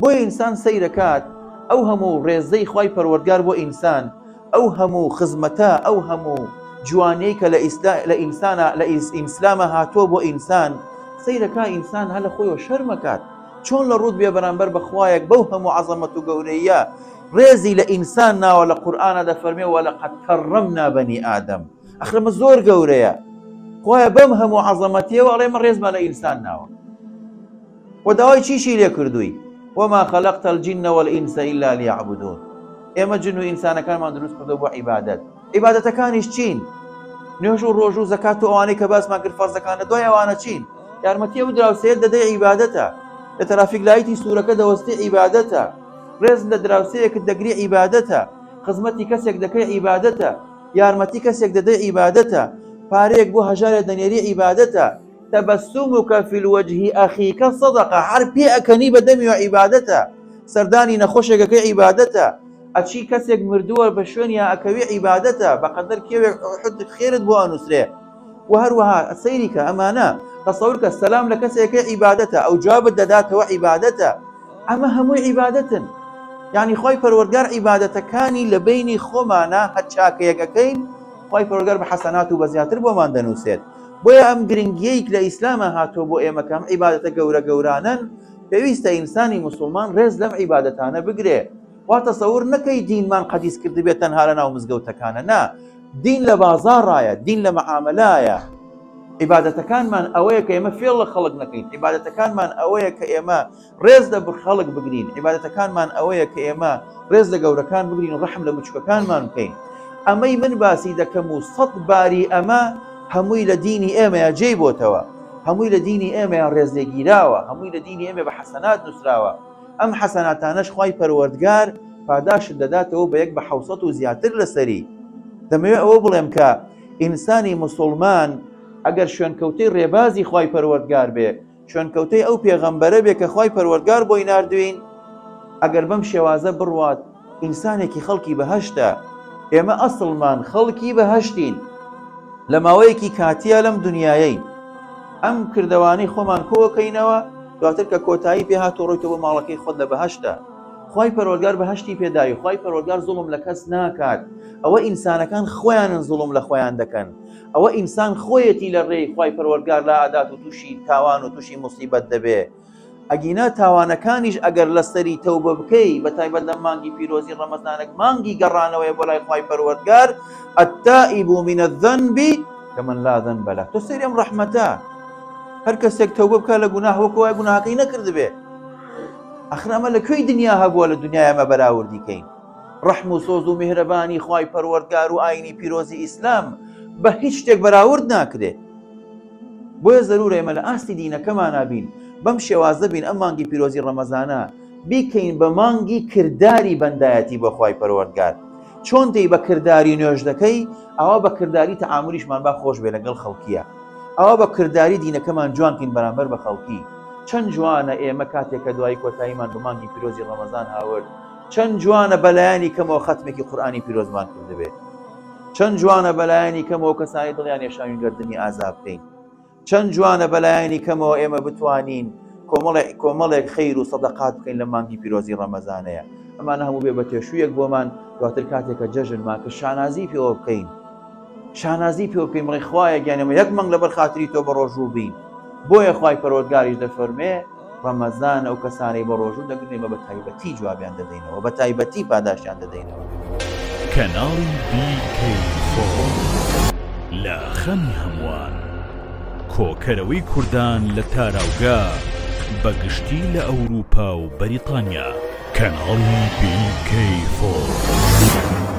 بۆیە ئینسان سەیرەکات ئەو هەموو ڕێزەی خوای پەروەردگار بۆ ئینسان، ئەو هەموو خزمەتە، ئەو هەموو جوانیەی کە لە ئیسلا لە ئینسانا لە ئیسلاما هاتووە بۆ ئینسان، سەیرەکا ئینسان هەر لە خۆیەوە شەرمەکات چۆن لە ڕووت بێ بەرامبەر بە خوایەک بەو هەموو عەزەمەت و گەورەییە ڕێزی لە ئینسان ناوە لە قورئانا دەفەرمێ ولقد کرمنا بنی آدم ئەخر ئەمە زۆر گەورەیە خوایە بەم هەموو عەزەمەتیەوە ئەڵێ ئێمە ڕێزمان لە ئینسان ناوە وە داوای چیشی لێ کردووی وما خلقت الجن والانس الا ليعبدون ئێمە جن و ئینسانەکانمان دروست کردو بۆ عیبادەت عیبادەتەکانیش چین نوێژ و ڕۆژ و زەکات و ئەوانەی کە باسمان کرد فەرزەکان لە دوای ئەوانە چین یارمەتی ئەو دراوسێت دەدەی عیبادەتە لە تەرافیک لایتی سوورەکە دەوەستی عیبادەتە ڕێز لە دراوسەیەکت دەگری عیبادەتە خزمەتی کەسێک دەکەی عیبادەتە یارمەتی کەسێک دەدەی عیبادەتە پارەیەک بۆ هەژارێ دەنێری عیبادەتە تبسمک فی الوجه اخیک صدقە هەر پێ ئەکەنی بە دەمیەوە عیبادەتە سەردانی نەخۆشێکەکەی عیبادەتە ئەچی کەسێک مردووە بە شوێنیا ئەکەوی عیبادەتە بەقەدەر کێوێک ئوحد خێرت بۆ ئەنووسرێ و هەروەها سەیری کە ئەمانە تەسەور کە سەلام لە کەسێکە عیبادەتە ئەو جوابت دەداتەوە عیبادەتە ئەمە هەمووی عیبادەتن یعنی خۆی پەروەردگار عیبادەتەکانی لە بینی خۆمانە هەر چاکەیەک ئەکەین خی پەروەردگار بە حەسەنات و بە زیاتر بۆمان دەنووسێت بۆیە ئەم گرنگیەی لە ئیسلاما هاتووە بۆ ئێمە کە ئەم عیبادەتە گەورە گەورانەن، پێویستە ئینسانی موسوڵمان ڕێز لەم عیبادەتانە بگرێ. وا تەسەور نەکەی دینمان قەدیس کردبێ تەنها لە ناو مزگەوتەکانە، نا، دین لە بازاڕایە، دین لە مەعامەلایە. عیبادەتەکانمان ئەوەیە کە ئێمە فێڵ لە خەڵک نەکەین، عیبادەتەکانمان ئەوەیە کە ئێمە ڕێز لە خەڵک بگرین، عیبادەتەکانمان ئەوەیە کە ئێمە ڕێز لە گەورەکان بگرین و ڕەحم لە بچوکەکانمان بکەین. ئەمەی من باسی دەکەم و سەت باری ئەمە هەمووی لە دینی ئێمەیە جێی بۆتەوە، هەمووی لە دینی ئێمەیە ڕێزلێگیراوە، هەمووی لە دینی ئێمە بە حەسەنات نووسراوە. ئەم حەسەناتانەش خوای پەروەردگار پاداشت دەداتەوە بە یەک بە حەوسەت و زیاتر لەسەری. دەمەوێت ئەوە بڵێم کە ئینسانی موسوڵمان ئەگەر شوێنکەوتەی ڕێبازی خوای پەروەردگار بێ، شوێنکەوتەی ئەو پێغەمبەرە بێ کە خوای پەروەردگار بۆی ناردوین، ئەگەر بەم شێوازە بڕوات ئینسانێکی خەڵکی بەهەشتە، ئێمە ئەسڵمان خەڵکی بەهەشتین، لە ماوەیەکی کاتیە لەم دنیایەین، ئەم کردەوانەی خۆمان کۆکەینەوە، دواتر کە کۆتایی پێ هات و ڕۆیتەوە بۆ ماڵەکەی خۆت لە بەهەشتە. خوای پەروەردگار بەهەشتی پێداوی، خوای پەروەردگار زوڵم لە کەس ناکات، ئەوە ئینسانەکان خۆیانن زوڵم لە خۆیان دەکەن. ئەوە ئینسان خۆیەتی لە ڕێی خوای پەروەردگار لا ئەدات و تووشی تاوان و تووشی موسیبەت دەبێ ئەگینا تاوانەکانیش ئەگەر لەسەری تەوبە بکەی بە تایبەت لە مانگی پیرۆزی ڕەمەزانەک مانگی گەڕانەوەیە بۆ لای خوای پەروەردگار التائب من الذنب كمن لا ذنب له تۆ سەیری ئەم ڕەحمەتە هەر کەسێک تەوبە بکا لە گوناه وەکو وایە گوناهەکەی نەکردبێ ئەخر ئەمە لە کوێی دنیا هەبووە لە دنیای ئەمە بەراوردی کەین ڕەحم و سۆز و میهرەبانی خوای پەروەردگار و ئاینی پیرۆزی ئیسلام بە هیچ شتێک بەراورد ناکرێ بۆیە زەرورە ئێمە لە ئاستی دینەکەمانا بین بەم شێوازە بین ئەم مانگی پیرۆزی ڕەمەزانە بیکەین بە مانگی کرداری بەندایەتی بۆ خوای پەروەردگار چۆن دێی بە کرداری نوێژ دەکەی ئەوە بە کرداری تەعامولیشمان با خۆش بێ لەگەڵ خەڵکیە ئەوە بە کرداری دینەکەمان جوانکەین بەرامبەر بە خەڵکی چەند جوانە ئێمە کاتێک کە دوایی کۆتاییمان بە مانگی پیرۆزی ڕەمەزان هاورد چەند جوانە بەلایەنی کەمەوە خەتمێکی قورئانی پیرۆزمان کردبێ چەند جوانە بەلایەنی کەمەوە کەسانی دڵیان ێشاوین گەردنی ئازا بکەین چەند جوانە بەلایەنی کەمەوە ئێمە بتوانین کۆمەڵێک کۆمەڵێک خەیر و سەدەقات بکەین لە مانگی پیرۆزی ڕەمەزانەیە ئەمانە هەموو بێ بە تێشوویەک بۆمان دواتر کاتێکە جەژنمان کە شانازی پێوە بکەین شانازی پێوە بکەین بڵێ خوایە گیان ئێمە یەک مانگ لەبەر خاتری تۆ بە ڕۆژوو بین بۆیە خوای پەروەردگاریش دەفەرمێ ڕەمەزان ئەو کەسانەی بە ڕۆژوو دەگرن ئێمە بە تایبەتی جوابیان دەدەینەوە بە تایبەتی پاداشتیان دەدەینەوە. کەناڵی BK4 لە خەمی هەمووان، کۆکەرەوەی کوردان لە تاراوگە بە گشتی لە ئەوروپا و بەریتانیا. کەناڵی BK4.